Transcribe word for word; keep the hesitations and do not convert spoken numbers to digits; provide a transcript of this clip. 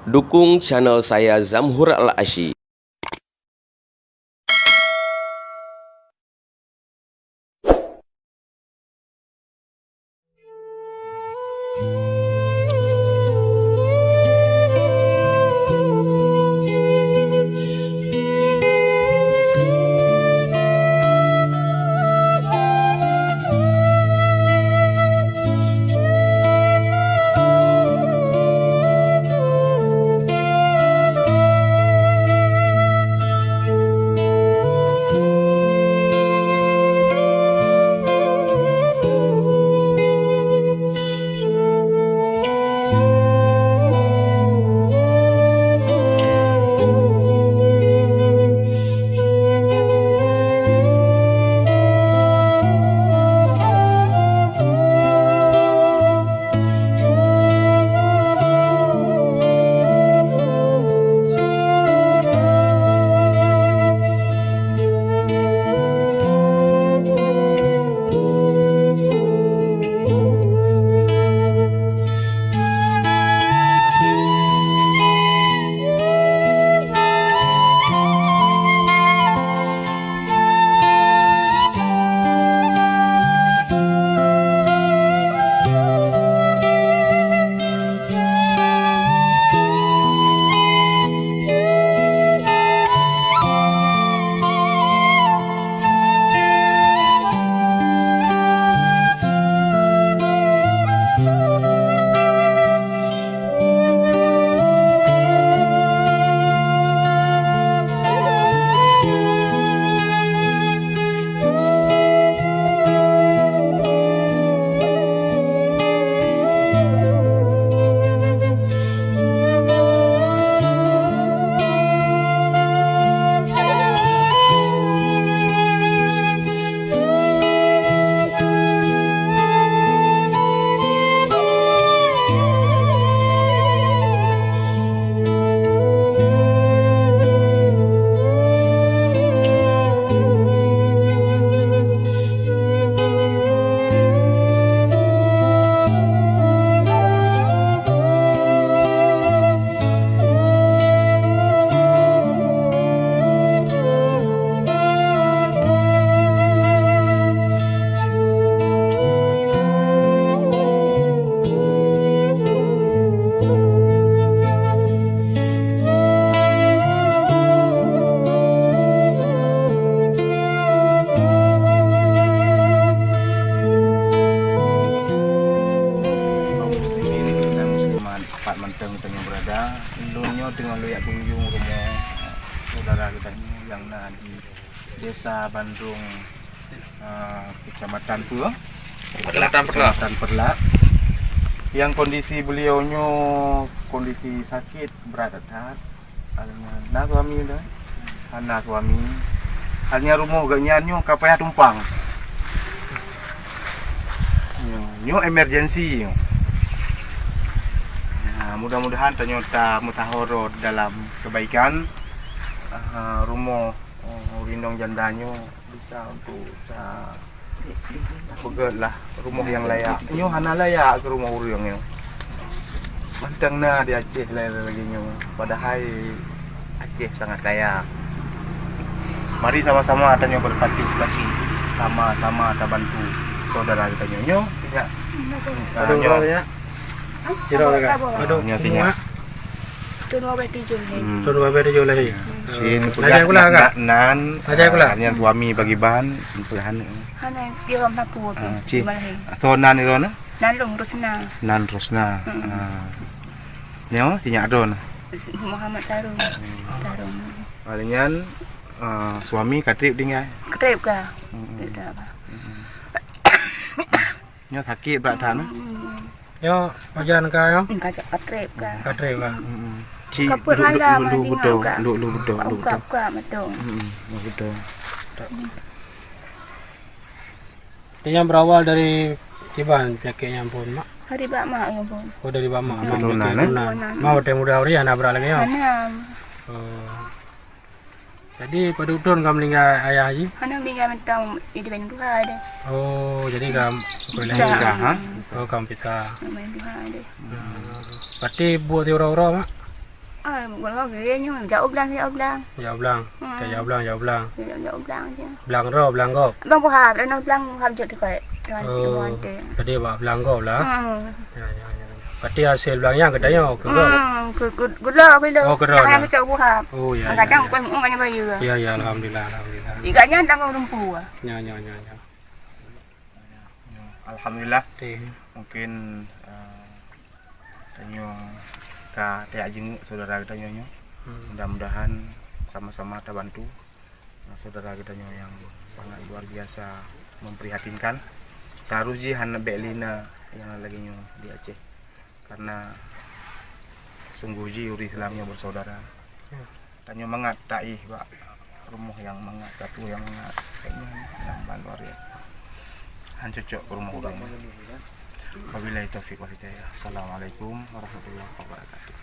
Dukung channel saya, Zamhur Al-Asyi. Kaum muslimin dan muslimat, tempat mantong tanyoe berada, lôn nyoe teungoh lôn jak kunjung rumoh saudara geutanyoe nyang na di Desa Bandung, eh, Kecamatan Peue? Kecamatan Peue. Kecamatan Peue. Yang kondisi beliau nyoe kondisi sakit berat that. Hanya na suami dah. Hana suami. Hanya rumoh geuh nyan nyoe ka payah tumpang. Nyoe, nyoe emergency nyoe. Nah, mudah-mudahan tanyoe ta meusaho dalam kebaikan. Ah, rumoh, oh, ureueng inong janda nyoe bisa untuk ta peugöt lah rumoh nyang layak. Nyoe hana layak keu rumoh ureueng nyoe. Mantong na di Aceh laén lagèe nyoe. Padahai Aceh sangat kaya. Mari sama-sama tanyoe berpartisipasi, sama-sama tabantu saudara geutanyoe. Nyoe, tinyak. Ah, nyoe. Aduh, nyoe, tinyak. Tahun dua ribu tujuh lahir. Hmm. Tahun dua ribu tujuh lahir. Sin peugah nan, nan, nan suami bagi ban, peugah nan. Hana, dia orang Papua tu. Ah, cih. Di Malahé. Soe nan droeneuh? Nan lôn Rosna. Nan Rosna. Hmm. Ah. Nyoe, tinyak droeneuh? Muhammad Tarung. Hmm. Tarung. Palingan, ah, suami ka trép tinggai? Ka trép ka. Hmm. Trép ka. Hmm. Nyoe sakét brat that, nah. Hmm. Nyoe pajan ka nyoe? Hmm, ka, ka trép ka. Ka trép ka. Hmm. Cit, ka peuet malam, lu, lu, lu, beutôi, ka. Lu, lu, beutôi, lu, beutôi. Ka, ka, beutôi. Hmm, lu, beutôi. Jadi yang berawal dari kiban penyakit nyan pun, Mak? Dari bak mak nyan pun. Oh, dari bak mak. Hmm. Mak keturunan, eh? Keturunan. Mak watèe muda ureueng hana brat lagèe nyoe? Hana. Oh. Jadi, padum thôn ka meuninggai ayah jih? Hana, meuninggai mantong, di depan tuha deh. Oh, jadi ka, bisa. Ka, ha? Oh, ka meupisah. Depan tuha deh. Berarti buet siuroe-uroe, Mak? Ah, gula gurèe nyoe, jak u blang, jak u blang. Jak u blang. Hmm. Jak u blang, jak u blang. Jak, jak u blang je. Blang droe, blang gob. Blang buhab, dan blang buhab jeuet tikoi. Tuan, Oh, tuan teh. Jadi bak blang gob lah. Hmm. Ya, ya, ya. Berarti hasil blang nyang geutanyoe keu gob. Hmm, ke, ke, gula kilo. Oh, keu droe Kadang lah. Kecok buhab. Oh, ya, Kadang ya, ya. Kuih Mu'ung kan bayar. Ya, ya, alhamdulillah, alhamdulillah. Tiga nyan tanggung rumpu. Ya, ya, ya, ya. Alhamdulillah, Okey. mungkin uh, tanyoe ka tajak jenguk saudara geutanyoe nyoe. Hmm. Mudah-mudahan sama-sama tabantu uh, saudara geutanyoe nyang sangat luar biasa memprihatinkan. Seharus jih hana bèk lé na nyang lagèe nyoe di Aceh. Karena sungguh jih ureueng Islam nyoe bersaudara. Tanyoe mangat taéh bak rumoh nyang mangat, dapur nyang mangat. Kayaknya lamban luar biasa. Han cocok keu rumoh ureueng. Wabillahi taufiq wal hidayah. Assalamualaikum warahmatullahi wabarakatuh.